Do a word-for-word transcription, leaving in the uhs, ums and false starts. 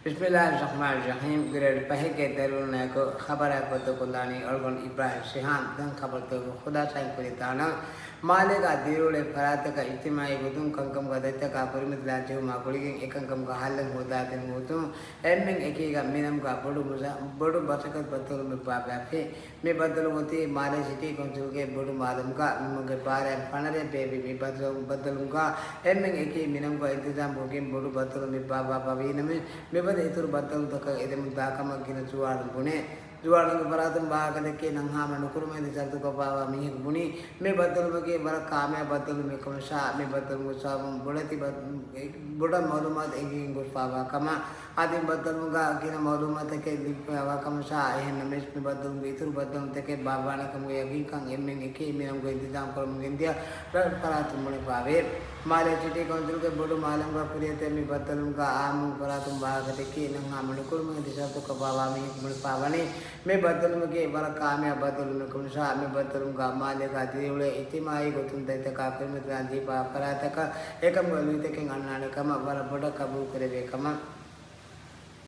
ބިސްމިއްލާހިއްރަޙްމާނިއްރަޙީމް. ގުރޭޑް ފަހެއްގެ ދަރިވަރުންނާއެކު ޚަބަރާ ކޮށްދެއްވާލާނީ އަޅުގަނޑު އިބްރާހިމް ޝިހާން. ދެން ޚަބަރުތަކުގެ ޚުލާޞާއިން ކުރިތާނަން. މާލޭގަ ދިރިއުޅޭ ފަރާތަކަށް އިޖްތިމާޢީ ގޮތުން ކަންކަމުގަ ދަތިތަކާ ކުރިމަތިލާ ޖެހުމާ ގުޅިގެން އެކަންކަމުގަ ހައްލެއް ހޯދާދޭން ގޮތުން އެންމެން އެކީގަ މިނަމުގަ ބޮޑު މުސަ-، ބޮޑު މަސައްކަތް ބައްދަލުވުމެއް ބާއްވާފި. މި ބައްދަލުވުން އޮތީ މާލޭ ސިޓީ ކައުންސިލްގެ ބޮޑު މާލަމުގަ މިމަގެ ބާރައިން ފަނަރަ ބޭއްވި. މި ބައްދަލު-، ބައްދަލުވުމުގަ އެންމެން އެކީ މިނަމުގަ އިންތިޒާމް ކޮށްގެން ބޮޑު ބައްދަލުވުމެއް ބާއްވާފަވީ ނަމަ، މިފަދަ އިތުރު ބައްދަލުތަކަށް އެދެމުންދާ ކަމަށް ގިނަ ޒުވާނުން ބުނޭ. ޒުވާނުންގެ ފަރާތުން ވާހަކަދެއްކި ނަން ހާމަ ނުކުރުމެއް ދި ޝަރުތުކޮށްފާވާ މީހަކު ބުނީ، މި ބައްދަލުވުމަކީ ވަރަށް ކާމިޔާބު ބައްދަލުވުމެއް ކަމަށާ، މި ބައްދަލުވުމުގެ ސަބަބުން ބޮޑެތި ބަ-، ބޮޑަށް މައުލޫމާތު އެނގިގެން ގޮސްފާވާ ކަމަށް. އަދި މި ބައްދަލުވުމުގަ ގިނަ މައުލޫމާތުތަކެއް ލިބިފާވާ ކަމަށާ، އެހެން ނަމަވެސް މި ބައްދަލުވުމުގެ އިތުރު ބައްދަލުވުންތަކެއް ބާއްވާނެ ކަމުގެ ޔަގީންކަން އެންމެން އެކީ މިނަމުގަ އިންތިޒާމް ކުރަމުން ގެންދިޔަ ރަށް ފަރާތުން ބުނެފާވޭ. މާލޭ ސިޓީ ކައުންސިލްގެ ބޮޑު މާލަމުގަ ކުރިއަތޮތް މި ބައްދަލުވުމުގަ އާއްމު ފަރާތުން ވާހަކަދެއްކި ނަން ހާމަ ނުކުރުމުގެ ދި ޝަރުތުކޮށްފާވާ މީހަކު ބުނެފާވަނީ، މި ބައްދަލުވުމަކީ ވަރަށް ކާމިޔާބު ބައްދަލުވުމެއް ކަމަށާ، މި ބައްދަލުވުމުގަ މާލޭގަ ދިރިއުޅޭ އިޖްތިމާޢީ ގޮތުން ދަތިތަކާ ކުރިމަތިލާ ޖެހިފާވާ ފަރާތަކަށް އެކަމުގެ ލުއިތަކެއް އަންނާނެ ކަމަށް ވަރަށް ބޮޑަށް ޤަބޫލު ކުރެވޭ ކަމަށް.